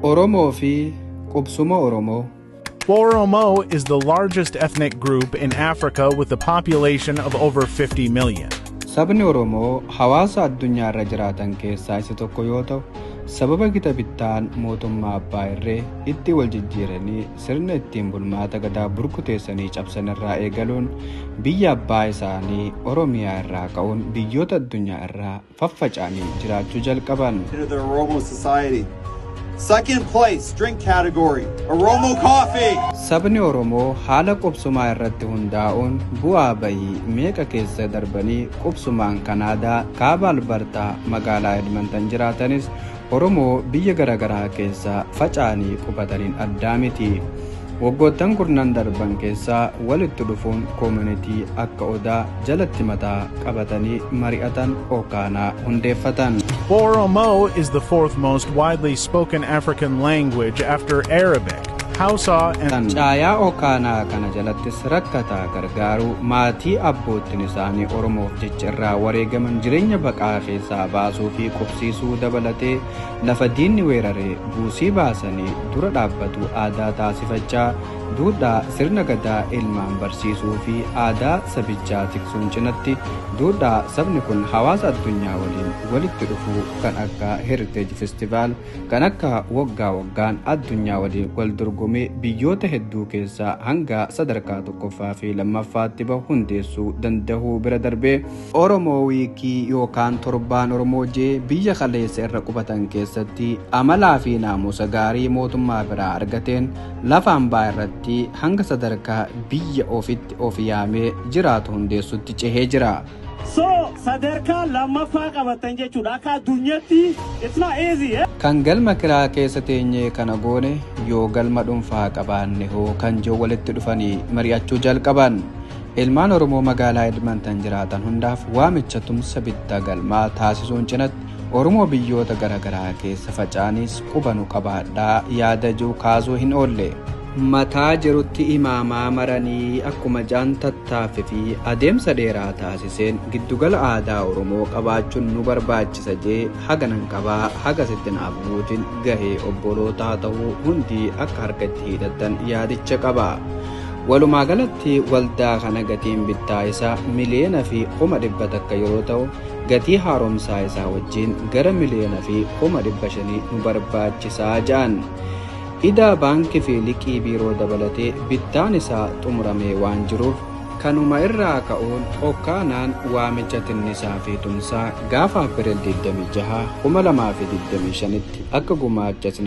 Oromoo fi qubsuma Oromoo. Oromo is the largest ethnic group in Africa with a population of over 50 million. Sabni Oromoo hawaasa addunyaa irra jiraatan keessaa isa tokko yoo ta'u, sababa gita bittaan mootummaa abbaa irree itti wal jijjiiranii sirna ittiin bulmaata gadaa burkuteessanii cabsan irraa eegaluun biyya abbaa isaanii Oromiyaa irraa ka'uun biyyoota addunyaa irraa faffaca'anii jiraachuu jalqaban. Into the Oromo society. Second place, drink category, Oromo Coffee. Sabni Oromoo haala qubsumaa irratti hundaa'uun bu'aa bayii meeqa keessa darbanii qubsumaan Kanaadaa kaaba Albertaa magaalaa Edmonton jiraatanis Oromoo biyya garaagaraa keessa faca'anii qubataniin addaa miti. Waggoottan kurnan darban keessaa walitti dhufuun community akka odaa jalatti mataa qabatanii mari'atan Okaanaa hundeeffatan. Oromo is the fourth most widely spoken African language after Arabic, Hausa, and Caayaa Okaanaa kana jalattis rakkataa gargaaruu, maatii abboottiin isaanii Oromoof jecha irraa wareegaman jireenya baqaa keessaa baasuu fi qubsiisuu dabalatee, lafa diinni weeraree buusii baasanii dura dhaabbatu aadaa taasifachaa, duudhaa sirna gadaa ilmaan barsiisuu fi aadaa sabichaa tiksuun cinatti, duudhaa sabni kun hawaasa addunyaa waliin walitti dhufuu kan akka Heritage Festival, kan akka waggaa waggaan addunyaa waliin wal dorgomee biyyoota hedduu keessaa hanga sadarkaa tokkoffaa fi lammaffaatti bahu hundeessuu dandahuu bira darbee, Oromoo Week yookaan torbaan Oromoo jee biyya kaleessa irra qubatan keessatti amalaa fi naamusa gaarii mootummaa biraa argateen lafa hambaa irratti hanga sadarkaa biyya ofitti of yaamee jiraatu hundeessutti cehee jira. So sadarkaa lammaffaa qabatan jechuudha. Akka addunyaatti it's not easy. Eh? Kan galma kiraa keessa teenyee kana goone, yoo galma dhuunfaa qabaanne hoo kan jiru walitti dhufanii mari'achuu jalqaban. Ilmaan Oromoo magaalaa Edmonton jiraatan hundaaf waamicha tumsa bittaa galmaa taasisuun cinatti, Oromoo biyyoota garaagaraa keessa faca'anis qubanu qabaadhaa yaada jiru kaasuu hin oolle. Mataa jirutti imaamaa maranii akkuma jaan, tattaaffii fi adeemsa dheeraa taasiseen giddugala aadaa Oromoo qabaachuun nu barbaachisa jee haganan qabaa haga sitti naaf guutin gahee obbolootaa ta'uu hundi akka harkatti hidhatan yaadicha qaba. Walumaa galatti waldaa kana gatiin bittaa isaa 1,100,000 yeroo ta'u, gatii haaromsaa isaa wajjin gara 1,500,000 nu barbaachisaa ja'an. Idaa baankii fi liqii biiroo dabalatee bittaan isaa xumuramee waan jiruuf, kanuma irraa ka'uun Okkaanaan waamicha tinnisaa fi tumsaa gaafa April 26 2025tti akka gumaacha isin